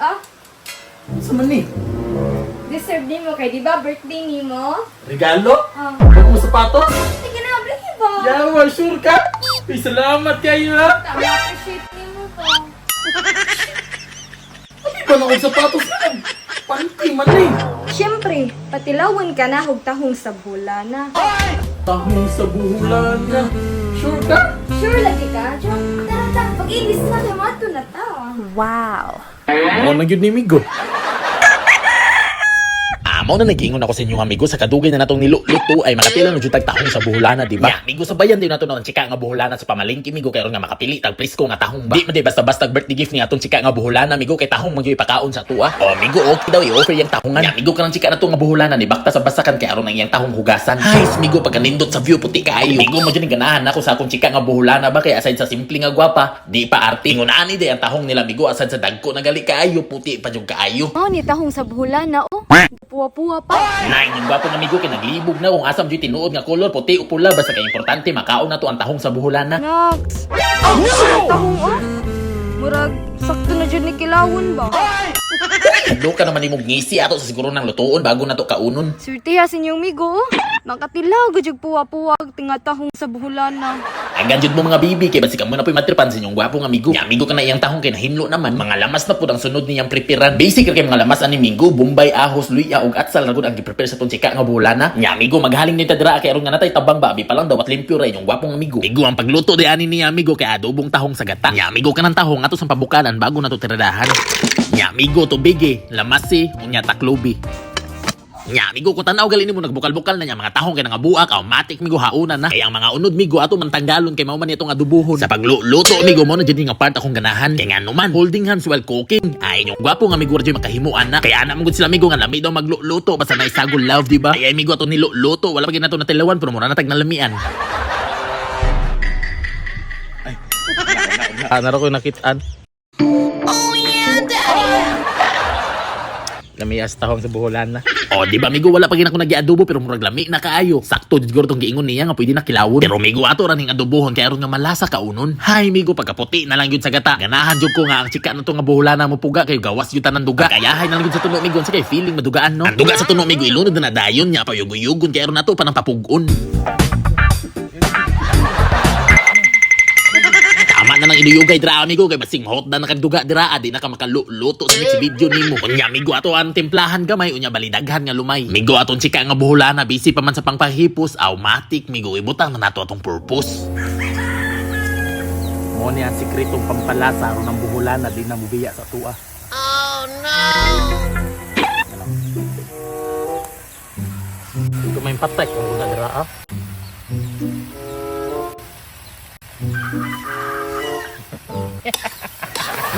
Ah, Sa man ni? deserve nimo kay di ba birthday nimo? Regalo? Ah. Bagong sapatos? Sige na, bilhin ba? Yawa, sure ka? Uy, salamat kayo ha! Tama, appreciate nimo ba? Hindi ba na akong sapatos na? Panty man eh! Siyempre, patilawan ka na hug tahong sa bula na. Tahong sa buhulan na. Sure ka? Sure lagi ka? Diyo, tara ta, pag-ilis na kay mato na ta. Mo na gyud ni Migo. Amo na nag-iingon ako sa inyong amigo sa kadugay na natong niluluto ay makapila na jud tag tahong sa buholana, di ba? Nya, amigo sa bayan din nato na ang chika nga buholana sa pamalengke migo kay aron nga makapili tag presko nga tahong ba. Di man di basta-basta birthday gift ni atong chika nga buholana migo kay tahong man gyud ipakaon sa tuwa. O amigo okay daw i-offer yang tahongan. Nya, amigo kanang chika nato nga buholana ni bakta sa basakan kay aron ang iyang tahong hugasan. Hay, migo pagkanindot sa view puti kaayo. Amigo mo jud ni ganahan ako sa akong chika nga buholana ba kay aside sa simple nga gwapa, di pa arte. Ingon ani di ang tahong nila migo aside sa dagko na gali kaayo puti pa jud kaayo. Mao ni tahong sa buhula na oh. Puwa-puwa pa. Nay, yung gwapo nga amigo kay naglibog na kung asam jud tinuod nga kolor puti o pula basta kay importante makaon na to ang tahong sa buholana. Nox. Oh, no! Tahong oh. Murag sakto na jud ni kilawon ba? Hadlo ka naman imong ngisi ato sa siguro ng lutuon bago na to kaunon. Swerte ha sa inyong migo oh. Makatilaw gud jud puwa-puwa tinga tahong sa buhulana. Agan jud mo mga bibi kay basig mo na po'y matripan sa inyong gwapo nga amigo. Nya amigo ka na iyang tahong kay nahinlo naman. Mga lamas na pud ang sunod niyang preparan. Basic ra kay mga lamas ani minggo, Bombay, ahos, luya ug atsal ra gud ang giprepare sa tong chika nga buholana. Nya amigo maghaling ni ta dira kay aron nga natay tabang ba abi pa lang daw at limpyo ra inyong gwapong amigo. Migo ang pagluto di ani niya amigo kay adobong tahong sa gata. Nya amigo kanang tahong ato sa pabukalan bago na to tiradahan. Nya amigo tubig lamasi unya taklubi. Nya, migo ko tanaw gali nimo nagbukal-bukal na niya mga tahong kay nangabuak, automatic migo hauna na. Kay ang mga unod migo ato man tanggalon kay mao man itong adubuhon. Sa pagluluto migo mo na jud nga part akong ganahan. Kay ngano man holding hands while cooking. Ay inyong gwapo nga migo ra jud makahimo ana. Kay ana man gud sila migo nga lami daw magluluto basta naisagol love di ba? Ay ay migo ato niluluto wala pa gyud nato natilawan pero mura na tag nalamian. Ano ko nakitaan? Oh yeah, daddy! Lamias tahong sa buhulan na. O, di ba migo wala pa gid ako nagiadobo pero murag lami na kaayo. Sakto jud guro tong giingon niya nga pwede na kilawon. Pero migo ato ra ning adobohon kay aron nga malasa kaunon. Hay migo pagkaputi na lang gyud sa gata. Ganahan jud ko nga ang chika na to nga buholana mo puga kay gawas jud tanan duga. Kayahay na lang gyud sa tuno migo unsa kay feeling madugaan no. Ang duga sa tuno migo ilunod na dayon nya payuguyugon kay aron nato panang papug-on. Tama na nang inuyugay dira amigo kay basing hot na nakaduga dira di na ka makaluluto sa next video nimo. Unya migo ato ang timplahan gamay unya balidaghan nga lumay. Migo aton chika nga buholana busy pa man sa pangpahipos automatic migo ibutang na nato atong purpose. Mo ni ang sikretong pampalasa aron ang buhulan na di na mubiya sa tuwa. Oh no! Ito may patay kung guna dira ah.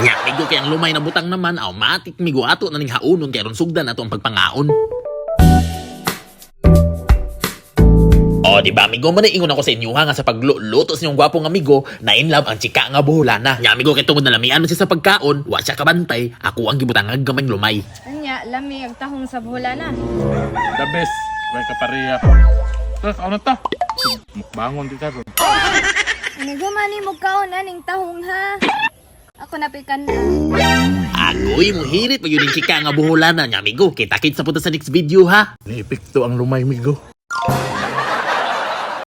Nya migo kay ang lumay na butang naman automatic migo ato na ning haunon kay aron sugdan ato ang pagpangaon. O, di ba, amigo, man ingon ako sa inyo ha, nga sa pagluluto sa inyong gwapong amigo, na in love ang chika nga buholana. Nya, amigo, kay tungod na lamian man siya sa pagkaon, wa siya kabantay, ako ang gibutangag gamay lumay. Anya, lami ang tahong sa buhulana. The best. Way ka pareha. Tara, kaon na ta. Mukbangon di karon. Nagumani mo kaon aning tahong ha. Ako napikan na. Agoy, mo hirit pag yun yung chika nga buholana. Nya, amigo, kita-kits sa punta sa next video ha. Ni epekto ang lumay migo.